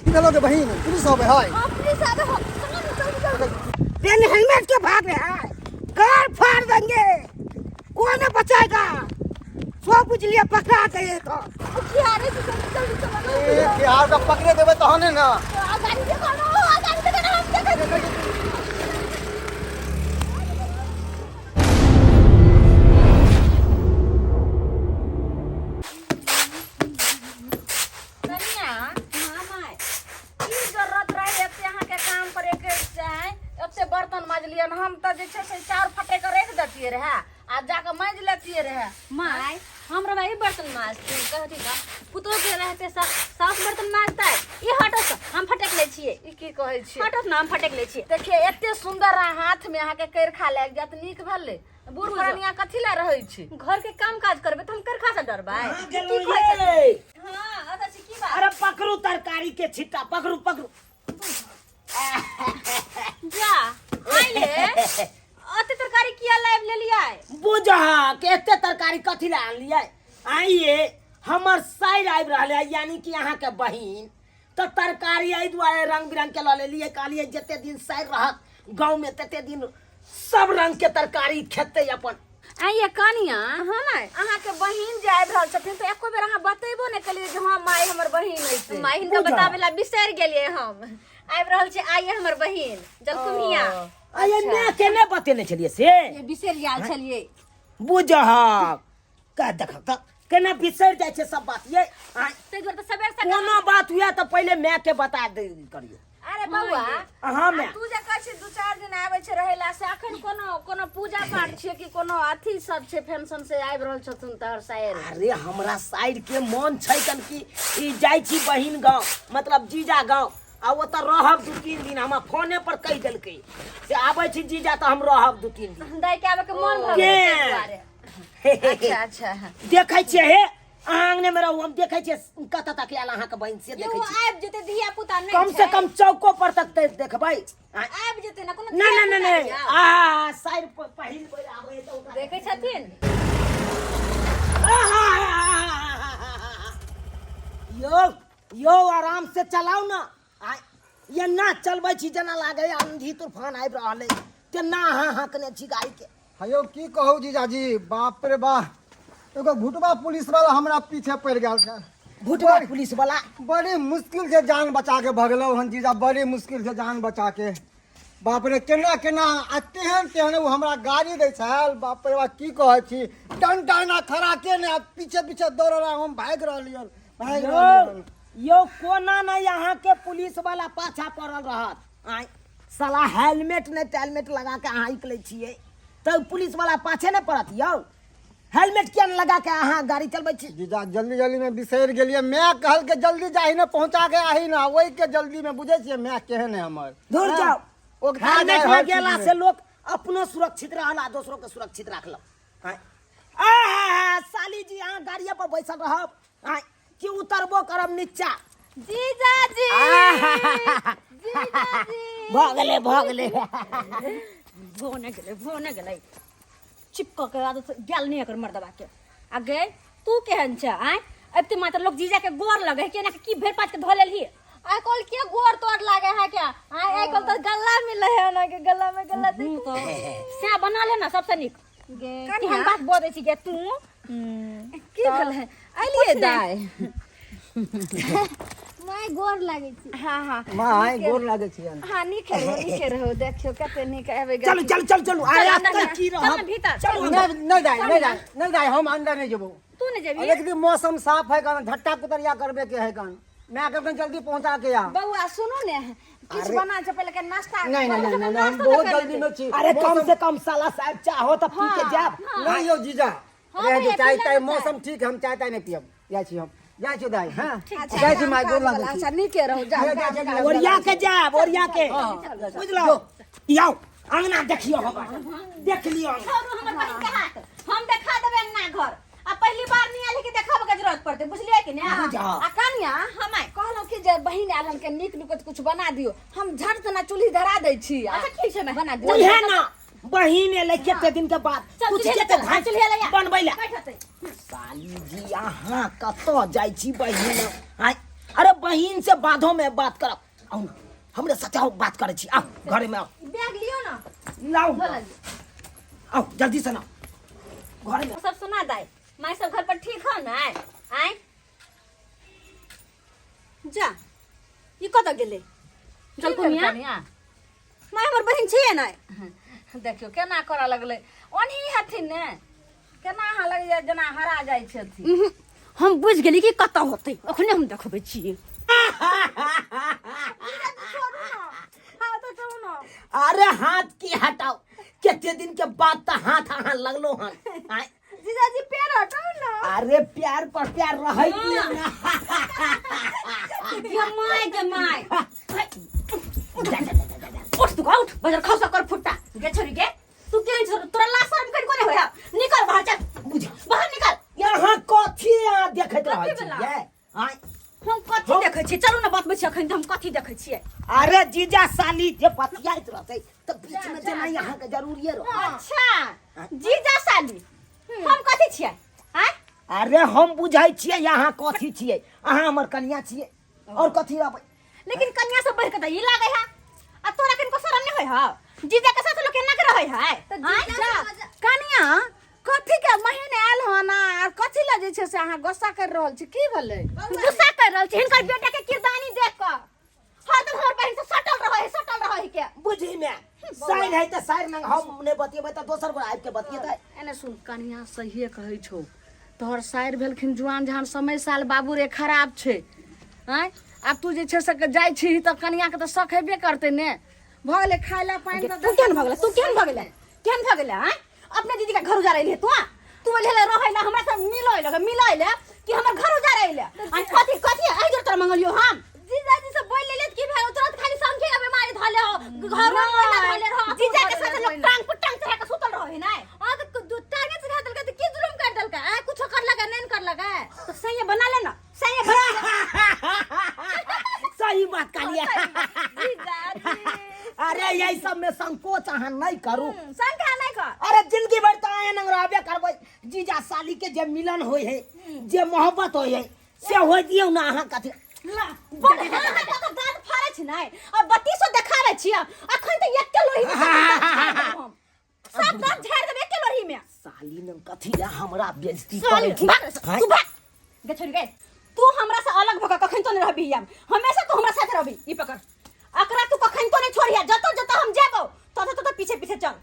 की भेलो गे बहिन पुलिस आबै है हां पुलिस आबे हो चलो ना जल्दी जल्दी बिन हेलमेट के भाग रहे हैं कार फाड़ देंगे कोई न बचाएगा सो बुझ लिया पकड़ा गए तो मुखियारे से जल्दी जल्दी चलो ना ए बिहार का पकड़े देबै तहने ना आ गाड़ी देखो ना आ गाड़ी देखो ना हम देखो कनिया हां माय की जरूरत रहे एते अहाँके काम करे के चाहे एते बर्तन मजलियन हम तऽ जे छै से चाउर फटे के राखि देतियै रहे आ जाके माजि लेतियै रहे माय हमरा भाई बर्तन माजती कहती का पुतोह के रहते सास बर्तन माजतै ई हटत हम फटक लै छियै ई की कहै छियै हटत ना हम फटक लै छियै देखिए एते सुंदर अहाँ हाथ में अहाँके करखा लागि जायत नीक भेलै बूढ़ पुरानिया कथी लए रहै छै घर के काम काज करबै तऽ हम करखा से डरबै कहाँ की गेलहुँ कहै छथिन? ये? हाँ अच्छा छी की बात अरे पकड़ू तरकारी के छिट्टा पकड़ू पकड़ू जा आइले अते तरकारी किया लाइव लेलियै बुझह के एते तरकारी कथी लए आनलियै आइए हमर साइर आबि रहल है यानी कि अहाँके बहिन तऽ तरकारी एहि दुआरे रंग बिरंग के लऽ लेलियै कहलियै जते दिन साइर रहत गाँवमे तते दिन सब रंग के तरकारी खेतै अपन आइए कनिया हाँ माय अहाँके बहिन जे आबि रहल छथिन तऽ एको बेर अहाँ बतेबो नहि केलियै जे हँ माय हमर बहिन अछि माय हिनका बुझह। बताबे ला बिसरि गेलियै हम आबि रहल छै आइए हमर बहिन जलकुम्हिया आइए माय के नहि बतेने छलियै से बिसरि गेल छलियै बुझह कह देख तऽ केना बिसरि जाइ छै सब बात ये आँय, ताहि दुआरे तऽ सबेर सकाल कोनो बात हुए तऽ पहिले माय के बता दे करियौ अरे बौआ अहाँ माय आ तू जे कहै छी दू चारि दिन आबै छै रहै ला से अखन कोनो कोनो पूजा पाठ छियै कि कोनो अथी सब छै फंक्शन से आबि रहल छथुन तोहर सायर अरे हमरा साइड के मन छै कन कि ई जाइ छी बहिन गाँव मतलब जीजा गाँव आ ओतऽ रहब दू तीन दिन हमरा फोने पर कहि देलकै से आबै छी जीजा तऽ हम रहब दू तीन दिन दाइ के आबे के मन भऽ गेलै ताहि दुआरे अच्छा अच्छा देखै छियै हे अहाँ अंगने में रहू हम देखै छियै कतऽ तक आयल अहाँके बहिन से देखै यौ छियै आबि जेतै धिया पुता नहि कम से छै। कम चौको पर तक तऽ देखबै आ, आबि जेतै ना कोनो ना ना ना धिया-पुता नहीं यौ। आ साइड पर पहिल बेर आबै है तऽ ओकरा देखै छथिन यौ यौ आराम से चलाउ ना आ एना चलबै छी जेना लागै आंधी तूफान आबि रहल अइ तेना अहाँ हाँकने छी गाड़ीके हयौ की कहू जीजाजी बाप रे बा एगो भुटबा पुलिस वाला हमरा पीछे पड़ि गेल छै भुटबा पुलिस वाला बड़ी मुश्किल से जान बचा के भगलहुँ हन जीजा बड़ी मुश्किल से जान बचा के बाप रे केना केना आ तेहन तेहन ओ हमरा गाड़ी दै छल बाप रे बा की कहै छी डंडा एना खड़ा के ने आ पीछे पीछे दौड़ रहा हम भागि रहलियन भागि यौ रहलियन यौ कोना नहि अहाँके पुलिस वाला पाछा पड़ल रहत आँय साला हेलमेट नहि तेलमेट लगा के अहाँ निकलै छियै तऽ पुलिस वाला पाछे नहि पड़त यौ हेलमेट किया नहि लगा के अहाँ गाड़ी चलबै छी जीजा जल्दी जल्दी में बिसरि गेलियै माय कहलकै जल्दी जाही ने पहुँचा के आही ने ओहि के जल्दी में बुझै छियै माय केहन है हमर दूर जाओ ओ खा हेलमेट जाए हर लगेला चीज में। से लोक अपनो सुरक्षित रहल आ दोसरो के सुरक्षित राखलक आँय। आहा, साली जी अहाँ गाड़िए पर बैसल रहब आँय, कि उतरबो करब नीचा जीजाजी आहा, जीजाजी भऽ गेलै भऽ गेलै भो नहि गेलै भो नहि गेलै चिपकऽ के आदत गेल नहि एकर मर्दबा के आ गे तू केहन छ आँय अबिते मात्र लोग जीजा के गोर लगे है केना के की भेड़ पाँच के धो लेलही आइ कल के गोर तोर लागे है क्या आइ आइ कल तो गला मिले है ना के गला में गला दे सएह बना ले ना सबसे नीक गे केहन बात बजै छी गे तू की भेल है अलिए दाइ माय गोर लागै छी हाँ हाँ माय गोर लागै छियनि हाँ नीके रहो नीके रहो देखियो कते नीक आबे चलू चलू चलू चलू अरे चल, एतऽ की चल रहब ना भीतर। चलू अंदर। नहि नहि दाइ नहि दाइ नहि दाइ हम अंदर नहि जेबौ तू नहि जेबही एक दिन मौसम साफ है कन झट्टा कुतरिया करबे के है कन मैं कहलखिन जल्दी पहुंचा के आ बौआ सुनू ने किछु बना छै पहिले के नाश्ता नहीं नहीं नहीं नहीं हम नाश्ता बहुत तऽ कर जल्दी में छी अरे कम से कम साला साहब चाहो तऽ पी के जायब नहीं यौ जीजा हाँ रह दो भैया, चाय पी ताय लेना मौसम ठीक है हम चाय ताय नहीं पियब जाइ छी हम जाइ छी दाइ हाँ जाइ छी माय गोर लागै छी अच्छा नीके रहू जाउ जाइ छी, जाइ छी। ओरिया के जायब ओरिया के बुझलौ यौ अंगना देखियौ हमर देख लियौ अंगना। छोड़ू हमर बहिन के हाथ हम देखा देबै अंगना घर आ पहली बार नहीं आयल है कि देखाबे के जरूरत पड़तै बुझलियै कि ने बुझा। आ कनिया हम आइ कहलहुँ कि जे बहिन आयल हन के नीक नुकत कुछ बना दियौ हम झट तना चूल्ही धरा दै छी आ अच्छा ठीक छै मैं बना दियौ बुझे ना बहिन एलै कते दिन के बाद चल कुछ चूल्हे के लए तऽ चल, घास चूल्हे लए आ। बनबै लए बैठतै साली जी अहाँ कतऽ जाइ छी बहिन आँय अरे बहिन बहिन से बाधो में बात करब। आउ न, हमरे साथे आउ, बात करै छी, आउ घरे में आउ। बैग लियो ना। लाउ, आउ जल्दी से लाउ घरे में। सब सुना दाई, माय सब घर पर ठीक हो ना? आय जा, ई कतऽ गेलै? जलकुमिया कनिया माय हमर बहिन छियै ने? देखियौ केना करऽ लगलै, ओनही हथिन ने, केना अहाँ लगैया जेना हरा जाइ छथिन। उहुं, हम बुझि गेली कि कतऽ होतै, अखने हम देखबै छियै। हाँ तो चलू ना। अरे हाथ की हटाओ, कते दिन के बाद तऽ हाथ अहाँ लगलो हन। आँय? जीजाजी पैर हटाउ ना। अरे प्यार पर प्यार रहै ने। गे my, गे my, उठ तू, उठ बजर खौसा कर फुट्टा। गे छोरी गे, तू केहन छोरी, तोरा लाज शरम कनि कोने होय? निकल बाहर, चल। बुझ बाहर निकल। यहाँ कथी अहाँ देखैत रहै कथी छियै? भेला? आँय? हम कथी देखै छियै? चलू ने, बतबै छी अखन हम कथी देखै छियै। अरे जीजा साली जे बतियाइत रहतै तऽ बीच में जेना अहाँके जरूरिये रहत। अच्छा जीजा साली, हम कथी छियै? आँय? अरे हम बुझै छियै अहाँ कथी छियै, अहाँ हमर कनिया छियै और कथी रहबै। लेकिन कन्या सब बढ़ के तऽ ई लागै है, आ तोरा कनिको शरम नहि होइ है? जीजा के साथ लोग केना के रहै है? तऽ आँय? जीजा कनिया कथी के महीने आयल हन आ कथी लए जे छै से अहाँ गुस्सा करि रहल छी, की भेलै? गुस्सा कर रहल छी हिनकर बेटा के किरदानी देख कऽ, हरदम हमर बहिन से सटल रहै है, सटल रहै है के। बुझी में साइर है तऽ साइर नंग हम नहि बतियेबै तऽ दोसर गोरा आबि के बतियेतै। एने सुन कनिया, सहिए कहै छौ, तोहर साइर भेलखिन जुआन जहान, समय साल बाबू रे खराब छै। आँय, आब तू जे छै से जाइ छी तऽ कनियाके तऽ शक हेबे करतै ने। भऽ गेलै खाय लए पानि तऽ तू केहन भऽ गेलै? तू केहन भऽ गेलै? केहन भऽ गेलै? आँय, अपने दीदी के घर उजाड़े ले तू? तू एले रहै ला हमरा से मिलै लगे, मिलै ले कि हमर घर उजाड़े ले? आ कथी कथी एहि जोर तोरा मंगलियो हम? जीजाजी से बोल लेले की भेल? तुरंत खाली संख्या के बीमारी धले हो, घर में कोयला धले रहो। जीजा के साथ लोग टांग पर टांग चढ़ा के सुतल रहे ना। हां तो दू टांगे चढ़ा देलकै तऽ की जुलुम कर देलकै? आ कुछो कर लगा नहीं कर लगा। तो सही बना ले ना, सही बना ले। सही बात कहलियै। जीजाजी अरे यही सब में संकोच अहाँ नहीं करू। संख्या नहीं कर। अरे जिंदगी भर तऽ अहाँ नंग रहबे करबै, जीजा साली के जे मिलन होय है, जे मोहब्बत होय है, से होय दियौ ना। अहाँ कथी बड़ हाँ हाँ कऽ कऽ दाँत फाड़ै छी नै आ बत्तीसो देखाबै छी। अखन तऽ एके लोही में सब दाँत झाड़ि देब हम, सब दाँत झाड़ि देब एके लोही में। साली नंग कथी ला हमरा बेइज्जती साली, करै छी? भाग रे, तू भाग गे छोड़ी गे। तू हमरा से अलग भऽ कऽ कखन तो नहीं रहबी, हम हमेशा तू हमरा साथ रहबी। ई पकड़ अकरा, तू कखन तो नहीं छोड़िया, जतऽ जतऽ हम जेबौ ततऽ ततऽ पीछे पीछे चल।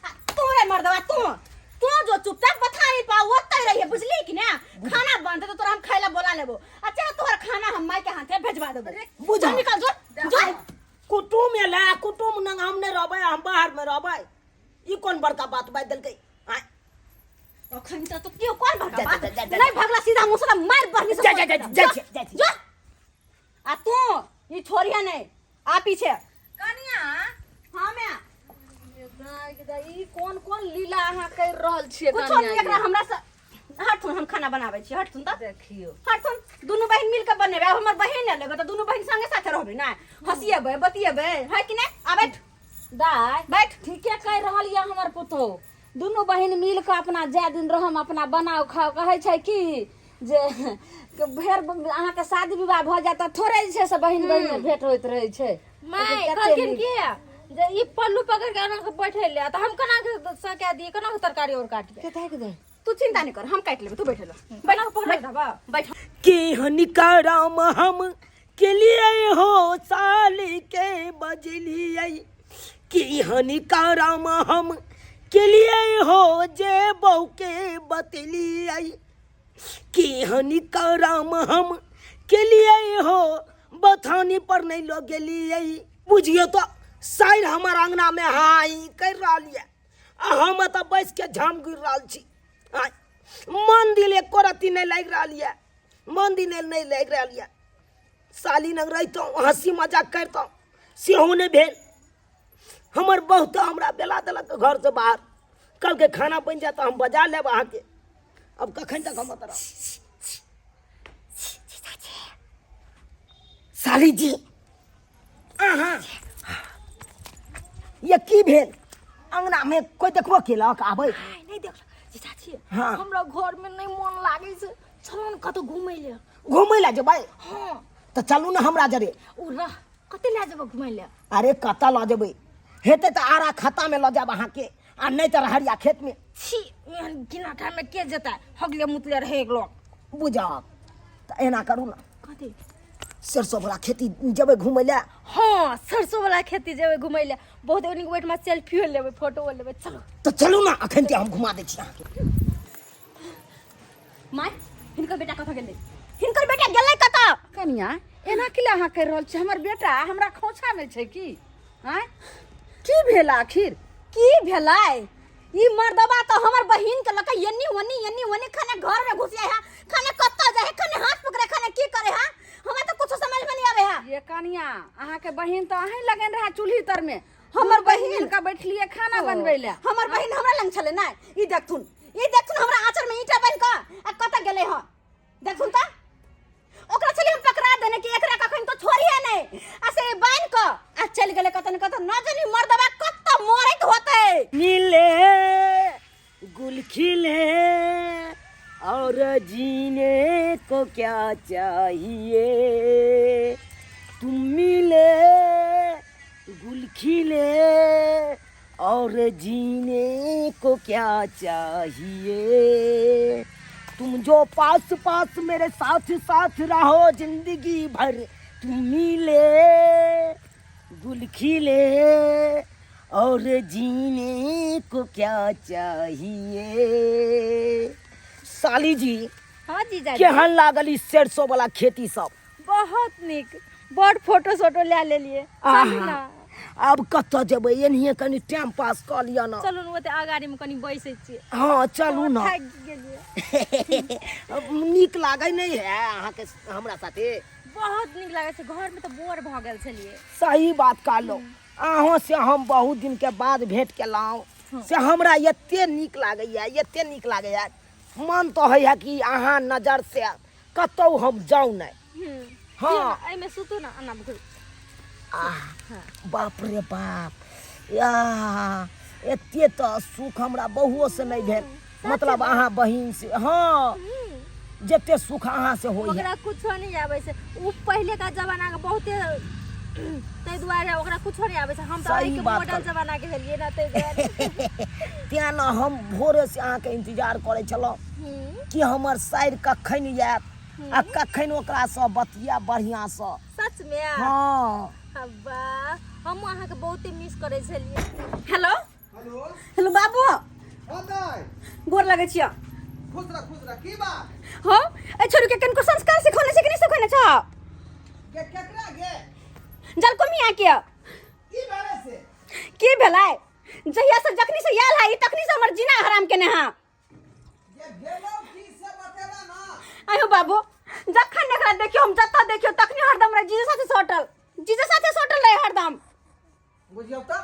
आ तू रे मर्दवा, तू तू जो चुपचाप बथानी पा ओतै रहिए, बुझली कि ना? खाना बनते तो तोरा हम खाइ ला बोला लेबो, अच्छा तोहर खाना हम माई के हाथे भेजवा देबो। बुझ। चल निकल, जो जो। कुटुम एलै, कुटुम नंग हम नहि रहबै, हम बाहर में रहबै, ई कोन बड़का बात बाजि देलकै? आँय? अखन तऽ तू क्यों कोन बड़का जा, बात जा, जा, जा, नहीं भगला, सीधा मुंह से मार बढ़नी से जा, जा, जा, जा, जा, जा। जो आ तू ई छोड़िया नहीं, आ पीछे। कनिया। हाँ मैं ई कोन कोन लीला अहाँ कर रहल छियै? कुछो कनिया नहीं, एकरा ये? हमरा से हटथुन, हम खाना बनाबै छी, हटथुन तऽ। देखियौ। हटथुन, दुनू बहिन मिल के बनेबै। आब हमर बहिन एलै तऽ दुनू बहिन संगे साथे रहबै ने, हँसिएबै बतिएबै, है कि नहि? आ बैठ। दाय बैठ। ठीके कहि रहल यऽ हमर पुतोहु, दुनू बहिन मिल कऽ अपना जाय दिन रहम, अपना बनाउ खाउ। कहै छै कि जे फेर अहाँके शादी विवाह भऽ जायत तऽ थोड़े जे छै से बहिन बहिन मे भेंट होइत रहै छै। माय कते कहलखिन नीक। कि जे ई पल्लू पकड़ के एना के बैठे ले, तऽ हम केना के सका दिए, केना के तरकारी और काटिए? के ताकि दे। तू चिंता नहीं कर, हम काटि लेबै, तू बैठ लो। केना के पकड़ देबा? बैठ। केहन करम हम के लिए हो साली के बजलियै, केहन करम हम के लिए हो जे बहू के बतलियै, केहन करम हम के लिए हो बथानी पर नहीं लग गेलियै। बुझियौ तऽ साइर हमर अंगना में हाई कर रहल यऽ आ हम एतऽ बैस के झाम गिर रहल छी। आँय, मन दिल एको रत्ती नहि लागि रहल यऽ, मन दिल नहि लागि रहल यऽ। साली लग रहितहुँ हँसी मजाक करितहुँ, सेहो नहि भेल। हमर बहुत हमरा बेला देलक घरसँ बाहर, कहलकै खाना बनि जायत तऽ हम बजा लेब अहाँके। अब कखन तक हम ओतऽ रहब? साली जी अहाँ ये की भेल? अंगना में कोई देखबो केलक आबै? नहीं देख जीजाजी। हाँ। हमरा घर में नहीं मन लागे छै, चलो ने कतौ घूमै ले। घूमै लए जेबै? हाँ। तऽ चलू ने हमरा जरे। ओ रह, कते लए जेबै घुमै लए? अरे कतऽ लऽ जेबै, हेतै तऽ आरा खत्तामे लऽ जायब अहाँके, आ नहि तऽ रहरिया खेतमे। छी, एहन गिना ठाममे के जेतै, हगले मुतले रहै लोक। बुझब तऽ एना करू ने। कथी? सरसों वाला खेती जेबै घूमै लए। हाँ, सरसों वाला खेती जेबै घुमै लए, बहुत नीक, ओहिठमा सेल्फियो लेबै, फोटो लेबै, चलू। तऽ चलू ने, अखन ते हम घुमा दै छी अहाँके। माय, हिनकर बेटा कतऽ गेलै? हिनकर बेटा गेलै कतऽ? कनिया, एना की अहाँ कहि रहल छी? हमर बेटा हमरा खोछामे छै की? आँय, की भेल आखिर? की भेलै? ई मर्दबा तऽ हमर बहिन के लऽ कऽ एन्नी ओन्नी एन्नी ओन्नी, खाने घर में घुसिया है, खाने कतऽ जाए है, खाने हाथ पकड़े, खाने की करे है, हमरा तऽ कुछो समझ में नहीं आवे है। ये कनिया, अहाँके बहिन तऽ अहीं लगन रहे चूल्ही तर में। हमर बहिन? मिल के बैठलिए खाना बनबै लए। हमर बहिन हमरा लंग छलै ना। ई देखथुन, ई देखथुन, हमरा आंचर में ईंटा बान्हि कऽ आ कतऽ गेलै हँ देखथुन। तऽ ओकरा छलै हम पकड़ा देने कि एकरा कखन तो छोड़िए नहि, आ से बान्हि कऽ आ चलि गेलै कतऽ ने कतऽ, न जानी मर्दबा कतऽ मरैत होतै। मिले गुल खिले और जीने को क्या चाहिए, तुम मिले गुल खिले और जीने को क्या चाहिए, तुम जो पास पास मेरे साथ साथ रहो जिंदगी भर, तुम मिले गुल खिले और जीने को क्या चाहिए। साली जी। हाँ जीजा। केहन लागल ई सरसों वाला खेती सब? बहुत नीक, बड़ फोटो सोटो ले लेलिए, चलू ना। आब कतऽ जेबै? एनहिये कनि टाइम पास कऽ लिअ ने। चलू ने, ओते अगाड़ी में कनि बैसै छियै। हँ, चलू ने। थाकि गेलियै। नीक लागै नहि है अहाँके हमरा साथे? बहुत नीक लागै छै, घर में तऽ बोर भऽ गेल छलियै। सही बात कहलहुँ। अहाँ से हम बहुत दिन के बाद भेंट केलहुँ, से हमरा एते नीक लागैया, एते नीक लागैया, मन तऽ होइया कि अहाँ नजर से कतहु हम जाउ नहि। हाँ। एहिमे सुतू ने, एना घुरू। आह, बाप रे बाप, या एते तऽ सुख हमरा बहुओ से नहि भेल, मतलब अहाँ बहिन से। हाँ, जते सुख अहाँ से होइया। ओकरा कुछो नहीं आबै छै, उ पहिले का जमाना के बहुते, ताहि दुआरे ओकरा कुछो नहीं आबै छै। हम तऽ सही एहिके बात मॉडल कहलहुँ। जमाना के छलियै ना, ताहि दुआरे। तेँ ने हम भोरे से अहाँके इंतजार करै छलहुँ कि हमर साइर कखन आयत आ कखन ओकरासँ बतिया बढ़िआँसँ। सच में? हाँ। अब्बा, हम अहाँके बहुते मिस करै छलियै। हेलो। हेलो। हेलो बाबू। हाँ दाइ। गोर लगै छियै। खुश रह, खुश रह। की बात? हाँ, ए छोरू के कनको संस्कार सिखौने छै कि नहि सिखौने छौ? के केकरा गे? जलकुमिया के। की भेलै से? की भेलै? जहिया से जखनी से आयल है तखनी से हमर जीना हराम केने है। ये गेलौ की से बतेला ना। आयो बाबू, जखन एकरा देखियो, हम जतऽ देखियो तखनी हरदम रहे जीजा साथे सटल, जीजा साथे सटल रहे हरदम। बुझियौ तऽ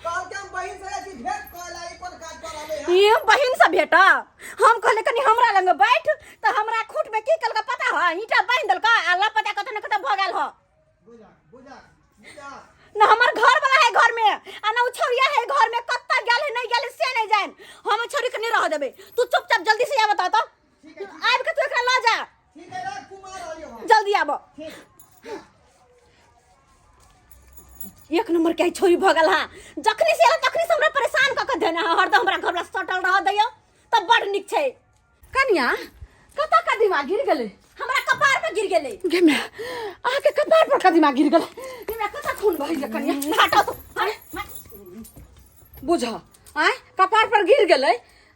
कहलकै हम बहिन से जाइ छी भेंट करै ला, ई कोन काज कऽ रहलै हँ? ये बहिन से भेट, हम कहले कनी हमरा लंग बैठ, तऽ हमरा खूट में की कलका पता है? ईंटा बांधि देलका आ लापता कतऽ न कतऽ भऽ गेल ह। बुझा बुझा बुझा। न हमर घर वाला है घर में आ न उ छौरिया है घर में, कतऽ गेल है नहीं गेल है से नहीं जान। हम छौरी के नहीं रह देबै, तू चुपचाप जल्दी से आबऽ तऽ आबि के तू एकरा लऽ जा। ठीक है, राख, तू मार रहलियौ हम। जल्दी आबऽ। एक नंबर के छोरी भऽ गेल हँ, जखनी से एल तखनी से हमरा परेशान कऽ के देने हँ, हरदम हमरा घर वाला सटल रह दैयो तऽ बड़ नीक छै। कनिया, कतऽ कदीमा गिर गेलै? हमरा कपार पर गिर गेलै। गे माय, अहाँके कपार पर कदीमा गिर गेलै? गे माय, कतऽ खून बहैया कनिया? हटाउ तू। बुझ आँय, कपार पर गिर गेलै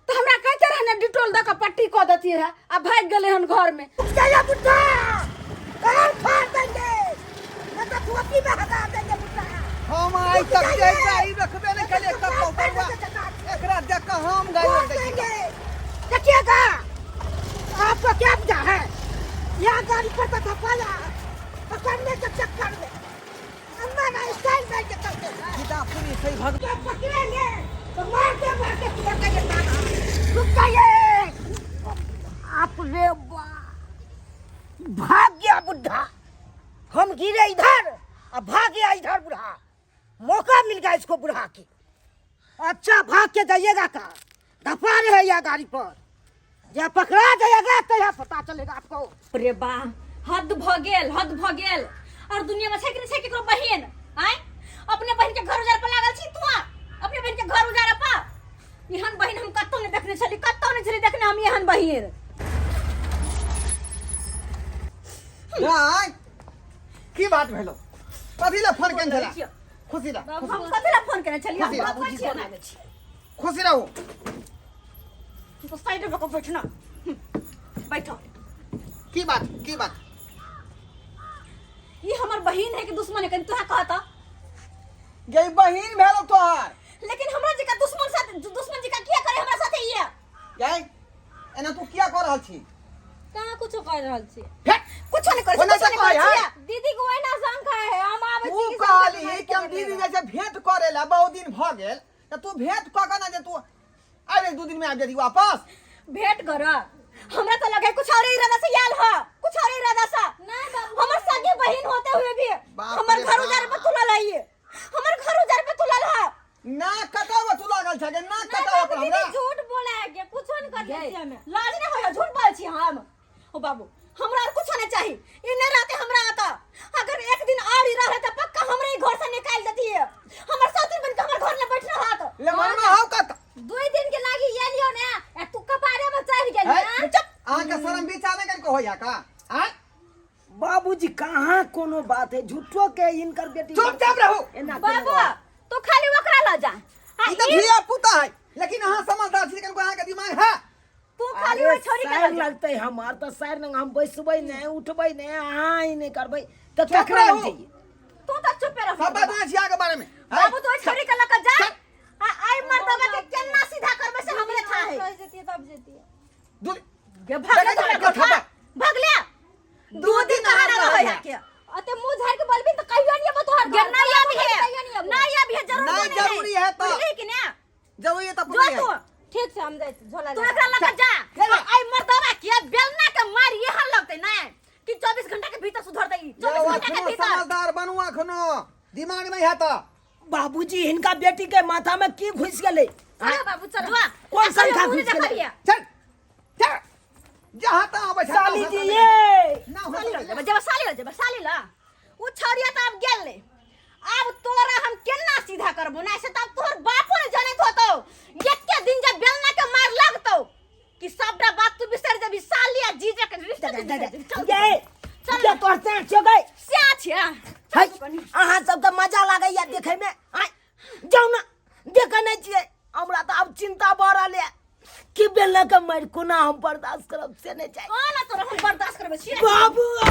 तऽ हमरा कहते रहे ने, डिटोल दऽ कऽ पट्टी कऽ देतियै रहे, आ भागि गेलै हन घर में। जाइए बुड्ढा, कान फाड़ देंगे, नहीं तो धोती में हटा देंगे बुड्ढा। हम आइ तक जे गाय रखबे नहि केलियै कतौ बौआ, एकरा देख कऽ हम गाय फाड़ रख दै छी। देंगे। देखिएगा, आपको क्या बुझा है, यहाँ गाड़ी पर तो धपाया पकड़ने के चक्कर में अंदर ना स्टाइल बैठ के चलते हैं। सीधा सुनी सही भग जब पकड़ेंगे तो मारते मारते तोड़ देंगे ताना। रुक जाइए आप रे, भाग गया बुढ़ा। हम गिरे इधर और भाग गया इधर बुढ़ा, मौका मिल गया इसको बुढ़ा के। अच्छा भाग के जाइएगा का धपा रहे या गाड़ी पर। जे पकड़ा जाएगा तहिया पता चलेगा आपको। रे बा, हद भ गेल, हद भ गेल। और दुनिया में छै कि नहीं छै केकरो बहिन? आय, अपने बहिन के घर उजाड़ पर लागल छी तू, अपने बहिन के घर उजाड़ पर। एहन बहिन हम कतौ नहीं देखने छली, कतौ नहीं छली देखने हम एहन बहिन। आय, की बात भेलो? कथी ला फोन केने छला? खुशी रह। हम कथी ला फोन केने छली? हम खुशी रह। बाबूजी फोन आबै छी। खुशी रहू। तू तो साइड में बैठ ना, बैठो। की बात, की बात? ये हमर बहिन है कि दुश्मन है, कनी तोहा कहता। गई बहिन भेलो तोहार। लेकिन हमरा जेका दुश्मन साथ, दुश्मन जेका किया करे हमरा साथे ये? गई एना तू किया कर रहल छी? कहाँ कुछो कर रहल छी। हे, कुछो नहीं करे, ओना कुछो नहीं तऽ करे कहै छी। दीदी के ओहिना शंका है, हम आबै तू छी कि कहली कि हम दीदी जैसे भेंट करे ला बहुत दिन भ गेल, त तू भेंट क के ना जे तू आबे 2 दिन में आबि जेती वापस। भेंट कर हमरा तो लगे कुछ और इरादा से आयल हो, कुछ और इरादा से। नहीं बाबू। हमर सगी बहिन होते हुए भी बाप हमर रे घर बाप। उजार पर तुलल है, हमर घर उजार पर तुलल है। ना कटाव तू लागल छ ना नहीं कटाव बाबू, पर दीदी हमरा झूठ बोला है के कुछो नहीं कर गई। छी हमें। लाज नहीं होया झूठ बोल छी हम? ओ बाबू, हमरा और कुछ नहीं चाहिए, ई नहीं रहते हमरा आता। अगर एक दिन और ही रहे तो पक्का हमरे ही घर से निकाल देती है। हमर साथी बन के हमर घर में बैठना हाथ। ले मनमा हाउ कत 2 दिन के लागी ये लियो ने, आ तू कपारे में चढ़ गेल है, ना। चुप। अहाँ के शरम विचार नहीं करके होया का? आय बाबूजी कहाँ कोनो बात है झूठो के इनकर बेटी। चुपचाप रहू। एना बाबू तू खाली ओकरा ल जा। आ ई त ई धिया पुता है, लेकिन अहाँ समझदार छी, लेकिन अहाँ के दिमाग है। तू खाली ओइ छोरी के सैर ल जा। लगतै हमार तऽ सैर लग हम बैसबै नहि, उठबै नहि, अहाँ ई नहि करबै तऽ चुप ककरा लग रहू। जइयै? तू तऽ चुपे रह। सब बात नहि छी अहाँ के बारे में। बाबू तो ओइ छोरी के ल के जा। चल। आ आई मर्दवा के केना सीधा करबै से हमरे था है। कह जतिए तब जतिए। दू गे भाग ले, देखै छी भाग कथा। भाग ले। 2 दिन कहाँ ना रहै है के। अते मुंह झाड़ के बोलबी त कहियो नहीं अबो तोहर गे घर। नहीं आबी है, कहियो नहीं अबो। नहीं आबी है, जरूर नहीं जरूरी है तो। बुझली कि ने? जरूरी है तो जो पूरी है। तू ठीक छै, हम जाइ छी झोला तू लए। एकरा लग जा। ले ले। आई मर्दवा के बेलना के मार यहाँ लगतै ना कि 24 घंटा के भीतर सुधरतै ई। यौ, 24 घंटा के अखनो भीतर। समझदार बनू, अखनो दिमाग नहीं है तो। बाबूजी हिनका बेटी के माथा में की घुस गेलै? चलो बाबू चलो। जुआ, कोन संख्या मुँह घुस गेलै? देखलियै। चल चल, जहाँ तहाँ आबै छै, साली जी ये ना हो साली लग जेबै, जेबै साली लग जेबै, साली ल। उ छौरिया तऽ आब गेल ले। आब तोरा हम केना सीधा करबो ना से तऽ आब तोहर बापो ने जनैत होतौ। एते दिन जब बेलना के मार लगतौ कि सबटा बात तू बिसरि जेबी, साली आ जीजा के रिश्ता तू बिसरि जेबी। चल ये चल। ये तोहर से छो गई स्या छिया। है अहाँ सबके मजा लागैया देखै में? आय जाउ ना, देखै नहि छियै। हमरा तऽ आब चिंता भऽ रहल यऽ कि बेलना के मारि कोना हम बर्दाश्त करब से नहि चाही। कोना तोरा हम बर्दाश्त करबै छियै? बाबू आ!